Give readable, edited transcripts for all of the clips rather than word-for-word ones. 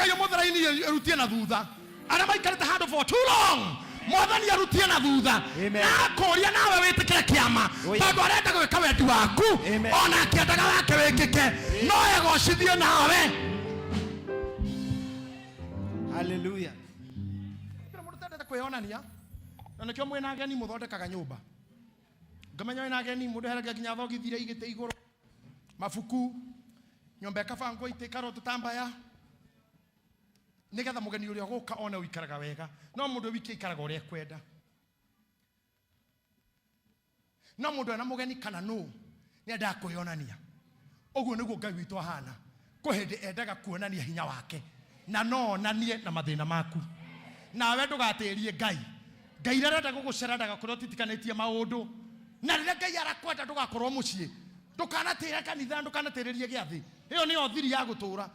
Ngai ũmũthĩ raini ĩrutie na thutha. Arĩa maikarĩte handũ for too long, Mwathani arutie na thutha. Amen. Na akũria nawe wĩtĩkĩre kĩama. Oh, yeah. Tondũ arenda gwĩka wendi waku. Amen. Ona akĩendaga wake wĩkĩke. No egocithie nawe. Hallelujah. Kĩrĩa mũndũ tendete kwĩyonania. Na nĩkĩo mwĩna ageni mũthondekaga nyũmba. Ngamenya wĩna ageni mũndũ eheragia nginya thogithi iria igĩte igũrũ. Mabuku. Nyũmba ĩkabangwo itĩ ikarwo tũtambaya. Nĩgetha mũgeni ũrĩa ũgũka one ũikaraga wega. No mũndũ wiki aikaraga ũrĩa ekwenda. No mũndũ ena mũgeni kana nũ nĩ endaga kwĩyonania. Ũguo nĩguo Ngai witũ ahana. Kwĩ hĩndĩ endaga kuonania hinya wake. Na no onanie na mathĩna maku. Nawe ndũgatĩrie Ngai. Ngai rĩrĩa arenda gũgũcera ndagakorwo ũtitikanĩtie maũndũ. Na rĩrĩa Ngai arakwenda ndũgakorwo mũciĩ. Ndũkanatĩre kanitha, ndũkanatĩrĩrie gĩathĩ. Ĩyo nĩyo thiri ya gũtũra.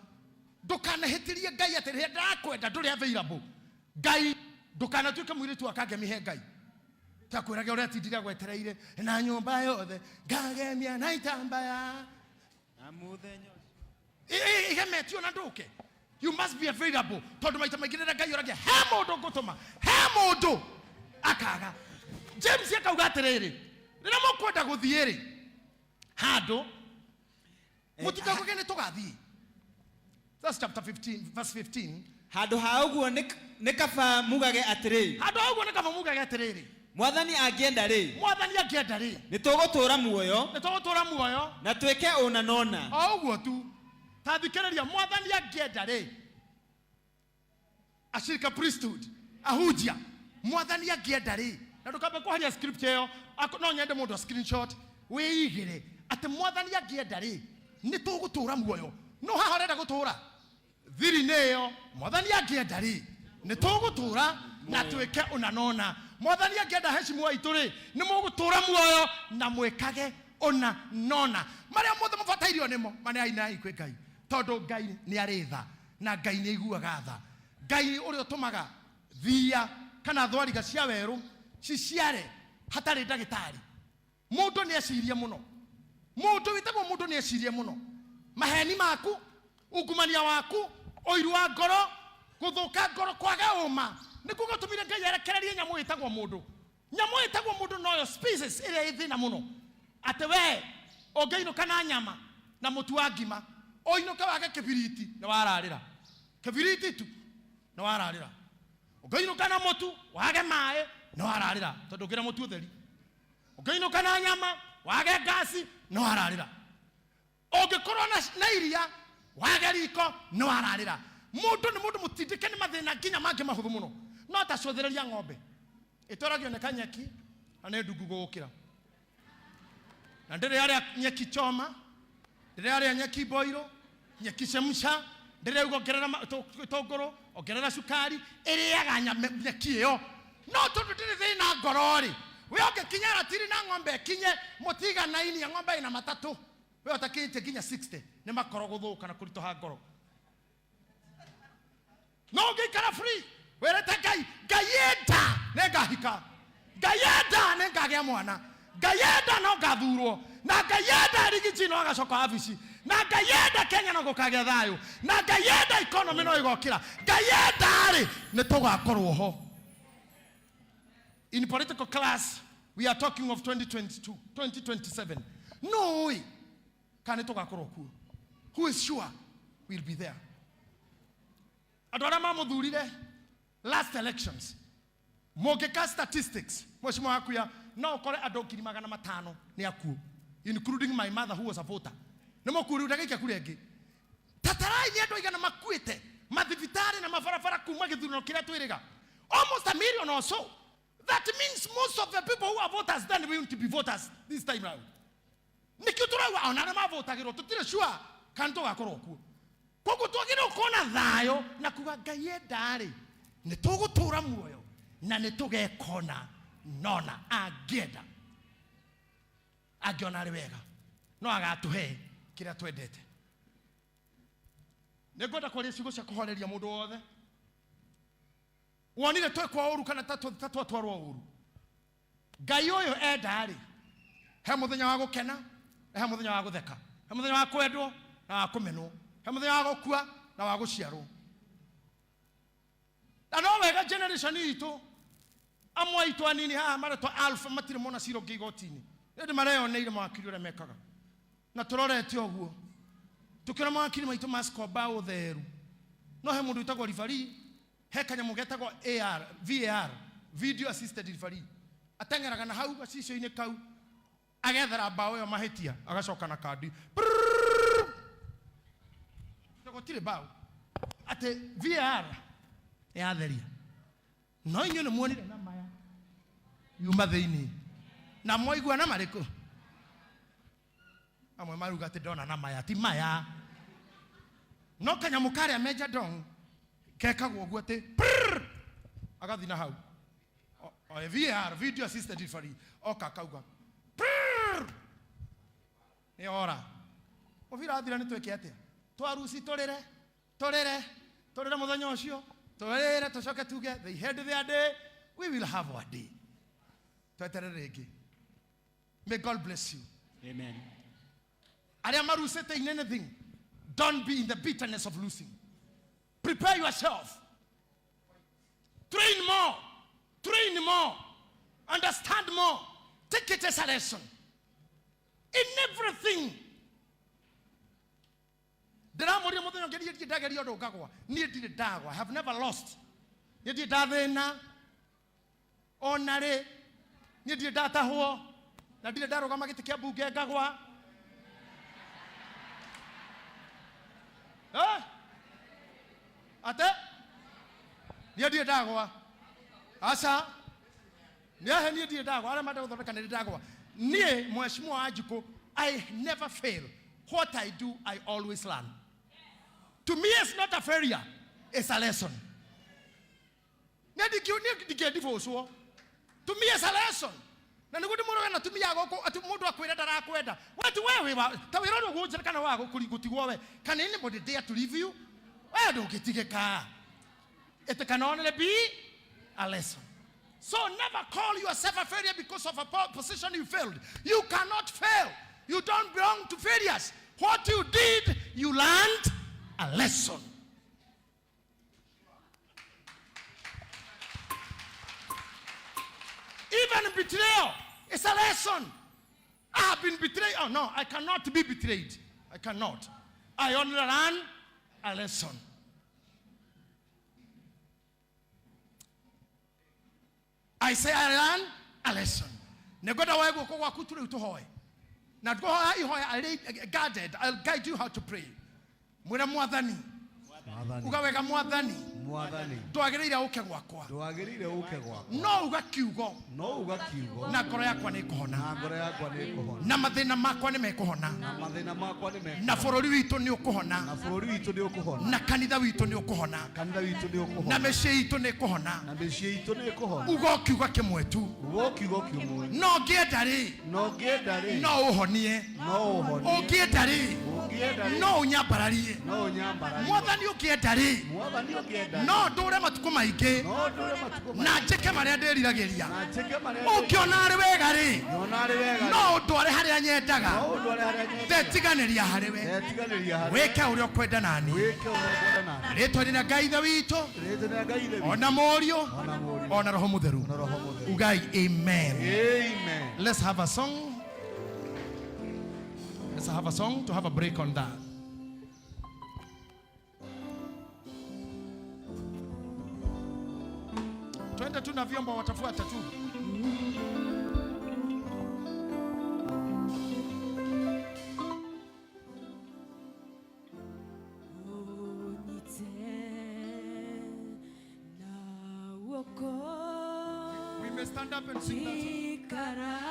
Ndũkanahĩtĩrie Ngai atĩ rĩrĩa ndakwenda ndũrĩ available. Ngai ndũkanatuĩke mũirĩtu wa kangemi he Ngai. Takwĩrage ũrĩa atindire agwetereire na nyũmba yothe ngagemia na itambaya. Na mũthenya ũcio. Igemetio na ndũke. You must be available. Tondũ maita maingĩ rĩrĩa Ngai oragia he mũndũ ngũtũma, he mũndũ akaga. James akauga atĩrĩrĩ, rĩrĩa mũkwenda gũthiĩ rĩ, handũ mũtikauge nĩ tũgathiĩ. That's chapter 15, verse 15. Handũ ha ũguo nĩ kaba mugage atĩrĩ. Handũ ha ũguo nĩ kaba mugage atĩrĩrĩ. Mwathani angĩenda rĩ. Mwathani angĩenda rĩ. Nĩ tũgũtũũra muoyo. Nĩ tũgũtũũra muoyo. Na twĩke ũna na ũna. O ũguo tu. Ta thikĩrĩria, Mwathani angĩenda rĩ. Ashirika priesthood, ahunjia. Mwathani angĩenda rĩ. Na ndũkambe kũharia scripture ĩyo, no nyende mũndũ a screenshot, wĩigĩre atĩ Mwathani angĩenda rĩ, nĩ tũgũtũũra muoyo. No haha ũrenda gũtũũra? Thiri nĩ ĩyo. Mwathani angĩenda rĩ, nĩ tũgũtũũra na twĩke ũna na ũna. Mwathani angĩenda heshimu aitũ rĩ, nĩ mũgũtũũra muoyo na mwĩkage ũna na ũna. Marĩa mothe mũbatairio nĩmo, maneanai kwĩ Ngai. Tondũ Ngai nĩ arĩ tha na Ngai nĩ aiguaga tha. Ngai ũrĩa ũtũmaga thiia kana thwariga cia werũ ciciare hatarĩ ndagĩtarĩ. Mũndũ nĩ ecirie mũno. Mũndũ wĩtagwo mũndũ nĩ ecirie mũno. Maheni maku, ungumania waku, ũiru wa ngoro, gũthũka ngoro, kwaga ũma, nĩkuo gwatũmire Ngai arekererie nyamũ ĩtagwo mũndũ. Nyamũ ĩtagwo mũndũ noyo species ĩrĩa ĩ thĩna mũno. Atĩ we ũngĩinũka na nyama na mũtu wa ngima, ũinũke wage kĩbiriti, nĩ wararĩra. Kĩbiriti tu nĩ wararĩra. Ũngĩinũka na mũtu wage maĩ, nĩ wararĩra, tondũ ũngĩra mũtu ũtheri. Ũngĩinũka na nyama wage ngasi, nĩ wararĩra. Ũngĩkorwo na iria wage riko, nĩ wararĩra. Mũndũ nĩ mũndũ mũtindĩke nĩ mathĩna nginya mangĩ mahũthũ mũno. No ta cũthĩrĩria ng'ombe ĩtwaragio nĩ kanyeki na nĩ ndungu gũgũkĩra. Na ndĩrĩ arĩa nyeki choma, ndĩrĩ arĩa nyeki boiro, nyeki chemsha, ndĩrĩ auga ongerera gĩtũngũrũ, ongerera cukari, ĩrĩaga nyeki ĩyo. No tondũ ndĩrĩ thĩna ngoro rĩ, we ũngĩkinya ratiri na ng'ombe ĩkinye, mũtiganainie ng'ombe ĩna matatũ, we ũtakinyĩtie nginya 60, nĩ makoro gũthũka na kũritũha ngoro. No ũngĩikara free, wĩrĩte Ngai, Ngai enda nĩ ngahika, Ngai enda nĩ ngagĩa mwana, Ngai enda no ngathurwo, na Ngai enda Rigiji no agacoka wabici, na Ngai enda Kenya no gũkagĩa thayũ, na Ngai enda economy no ĩgokĩra, Ngai enda rĩ nĩ tũgakorwo ho. In political class, we are talking of 2022, 2027. No way. Kana nĩ tũgakorwo kuo. Who is sure will be there? Andũ arĩa mamũthurire last elections, mũngĩka statistics, mheshimiwa wakuya, no ũkore andũ ngiri magana matano nĩ akuũ, including my mother who was a voter. Nĩ mũkuũ rĩu ndagĩikia kura ĩngĩ. Tatarai nĩ andũ aigana makuĩte mathibitarĩ na mabarabara kuma gĩthurano kĩrĩa twĩrĩga. Almost a million or so. That means most of the people who are voters then won't be voters this time round. Nĩkĩo tũrauga ona arĩa mavotagĩrwo tũtirĩ sure kana tũgakorwo kuo. Koguo twagĩrĩirwo gũkorwo na thayũ na kuga Ngai enda rĩ, nĩ tũgũtũra muoyo na nĩ tũgekona nona angĩenda. Angĩona arĩ wega no agatũhe kĩrĩa twendete. Nĩ ngwenda kwaria ciugo cia kũhoreria mũndũ wothe wonire twekwo ũru kana ta twatwarwo ũru. Ngai ũyũ enda rĩ, he mũthenya wa gũkena na he mũthenya wa gũtheka, he mũthenya wa kwendwo na wa kũmenwo, he mũthenya wa gũkua na wa gũciarwo. Na no wega generation itũ, amwe aitũ anini haha maretwo alpha matirĩ mona cira ũngĩ igoti-inĩ. Nĩ mareyoneire mawakiri ũrĩa mekaga. Na tũrorete ũguo. Tũkĩona mawakiri maitũ macikomba ũtheru. No he mũndũ wĩtagwo referee, he kanyamũ getagwo AR, VAR, video assisted referee. Ateng'eraga na hau gacicio-inĩ kau, agethera mbaũ ĩyo mahĩtia, agacoka na kandi. Gũtirĩ mbaũ. Atĩ VAR yatheria. No inyuĩ nĩ muonire na maya yuma thĩinĩ. Na mwaigua na marĩkũ? Amwe maruga atĩ ndona na maya, ti maya. No kanyamũ karĩa Major Dong kekagwo ũguo atĩ prrr, agathi na hau. O VAR, video assisted referee, oka akauga prrr, nĩ ora. Mũbira wathira nĩ twĩke atĩa? Twaruci tũrĩre, tũrĩre, tũrĩre mũthenya ũcio, tũrĩre tũcoke tuge they had their day, we will have our day. Tweterere rĩngĩ. May God bless you. Amen. Arĩa marucĩte in anything, don't be in the bitterness of losing. Prepare yourself. Train more. Train more. Understand more. Take it as a lesson. In everything. Ndĩramũria mũthenya ũngĩ, niĩ ndirĩ ndageria ũndũ ngagwa. Niĩ ndirĩ ndagwa. I have never lost. Niĩ ndirĩ ndathĩna. Ona rĩ, niĩ ndirĩ ndatahwo. Na ndirĩ ndarũgama gĩtĩ kĩa mbunge ngagwa. Eh? Ate? Niĩ ndirĩ ndagwa. Aca. Nĩ ahe niĩ ndirĩ ndagwa. Arĩa manda gũthondeka nĩ ndagwa. Niĩ Mheshimiwa Wanjikũ, I never fail. What I do, I always learn. To me, it's not a failure. It's a lesson. Niĩ ndingĩndibũcwo. To me, it's a lesson. Na nĩguo ndĩmũroge na tumia gũkũ atĩ mũndũ akwĩra ndarakwenda. We ti we wĩ wa, ta wĩra ũrĩa ũgũnjĩra kana wa gũtigwo we. Can anybody dare to leave you? We ndũngĩtigĩka. It can only be a lesson. So never call yourself a failure because of a position you failed. You cannot fail. You don't belong to failures. What you did, you learned a lesson. Even betrayal is a lesson. I have been betrayed. Oh no, I cannot be betrayed. I cannot. I only learn a lesson. I say I learn a lesson. Negoda wa guoko gwaku tu riu tuhoe. Na tuhoe ihoya I guarded. I'll guide you how to pray. Mwira mwathani. Uga wega mwathani. Mwathani. Ndwagĩrĩire ũke gwakwa. Ndwagĩrĩire ũke gwakwa. No uga kiugo. No uga kiugo. Na ngoro yakwa nĩ ĩkũhona. Na ngoro yakwa nĩ ĩkũhona. Na mathĩna makwa nĩ mekũhona. Na mathĩna makwa nĩ mekũhona. Na bũrũri witũ nĩ ũkũhona. Na bũrũri witũ nĩ ũkũhona. Na kanitha witũ nĩ ũkũhona. Kanitha witũ nĩ ũkũhona. Na mĩciĩ itũ nĩ ĩkũhona. Na mĩciĩ itũ nĩ ĩkũhona. Uga kiugo kĩmwe tu. Uga kiugo kĩmwe. No ũngĩenda rĩ. No ũngĩenda rĩ. No ũhonie. No ũhonie. Ũngĩenda rĩ. Ũngĩenda rĩ. No ũnyambararie. No ũnyambararie. Mwathani ũngĩenda rĩ. Mwathani ũngĩenda rĩ. No ndũre matukũ maingĩ. No ndũre matukũ maingĩ. Na njĩke marĩa ndĩriragĩria. Na njĩke marĩa Ũngĩona arĩ wega rĩ. Ũngĩona arĩ wega rĩ. No ũndware harĩa nyendaga. No ũndware harĩa nyendaga. Ndetiganĩria harĩ we. Ndetiganĩria harĩ we. Wĩke ũrĩa ũkwenda nani. Wĩke ũrĩa ũkwenda nani. Rĩtwa rĩa Ngai Ithe witũ. Rĩtwa rĩa Ngai Ithe witũ. Ona Mũriũ. Ona Mũriũ. Ona Roho Mũtheru. Ona Roho Mũtheru. Ugai amen. Amen. Let's have a song. Let's have a song to have a break on that. Twende tu na vyombo watafuata tu. We may stand up and sing that song.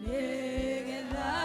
Nigga,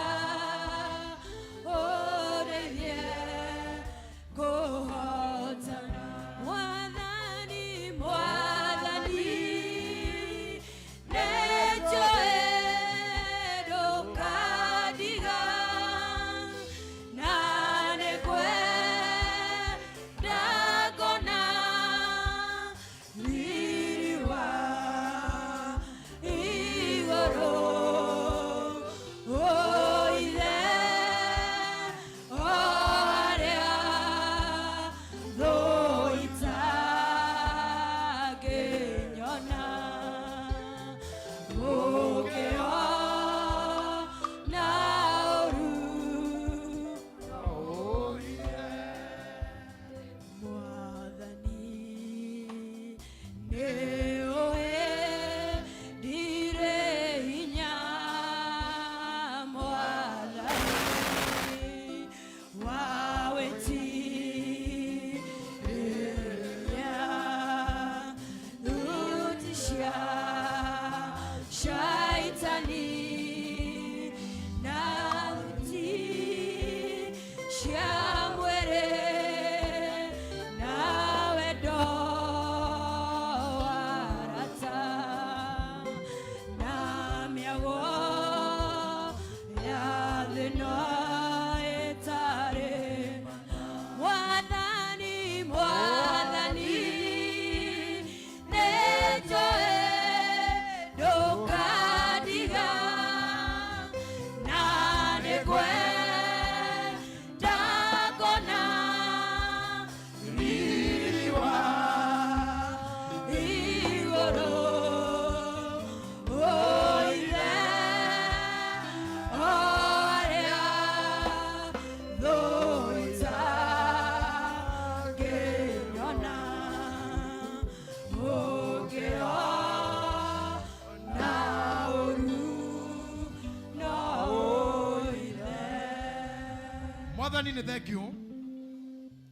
Mwathani nĩ thengiũ,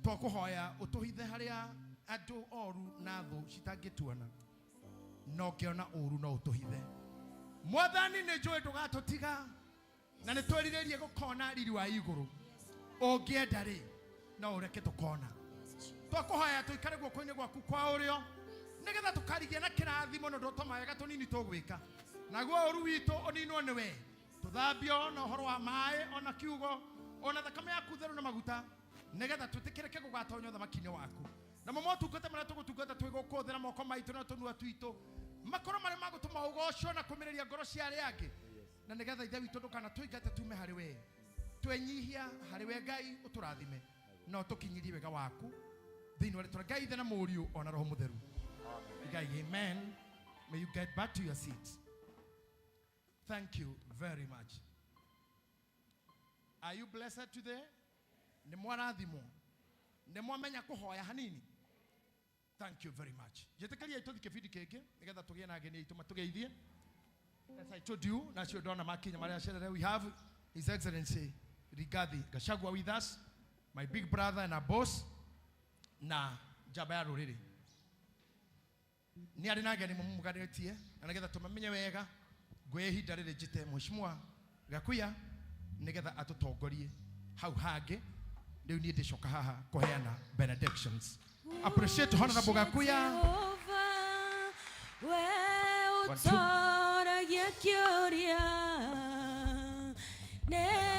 twakũhoya ũtũhithe harĩa andũ oru na thũ citangĩtuona, no ngĩona ũru no ũtũhithe. Mwathani, nĩ njũĩ ndũgatũtiga, na nĩ twĩrirĩrie gũkona riri wa igũrũ. Ũngĩenda rĩ, no ũreke tũkona. Twakũhoya tũikare guoko-inĩ gwaku kwa ũrĩo, nĩgetha tũkarigia na kĩrathimo na ũndũ mawega tũnini tũgwĩka, naguo ũru witũ ũninwo nĩwe, tũthambio na ũhoro wa maĩ ona kiugo ona thakame yaku theru na maguta, nĩgetha twĩtĩkĩrĩke gũgatonya ũthamaki-inĩ waku. Namo motungata marĩa tũgũtungata twĩ gũkũ thĩ na moko maitũ na tũnua twitũ makorwo marĩ ma gũtũma ũgocwo na kũmĩrĩria ngoro cia arĩa angĩ, na nĩgetha Ithe witũ ndũkanatũingate tume harĩ we. Twenyihia harĩ we, Ngai, ũtũrathime na ũtũkinyirie wega waku thĩinĩ wa rĩtwa rĩa Ngai Ithe na Mũriũ ona Roho Mũtheru. Ngai, amen. May you get back to your seat. Thank you very much. Are you blessed today? Nĩ mwarathimwo? Nĩ mwamenya kũhoya hanini? Thank you very much. Njĩtĩkĩria tũthi kĩbindi kĩngĩ nĩgetha tũgĩe na ageni aitũ matũgeithie. As I told you, nacio ndona makinya marĩa acerere, we have His Excellency Rigathi Gachagua with us, my big brother and our boss, na njamba ya rũrĩrĩ. Nĩ arĩ na ageni mũmũganĩtie, na nĩgetha tũmamenye wega, ngũye ihinda rĩrĩ njĩte Mheshimiwa Gakuya nĩgetha atũtongorie hau hangĩ. Rĩu niĩ ndĩcoka haha kũheana benedictions. Appreciate Honorable Gakuya. Jehova, we One, two. ũtoragia kĩũria nĩ.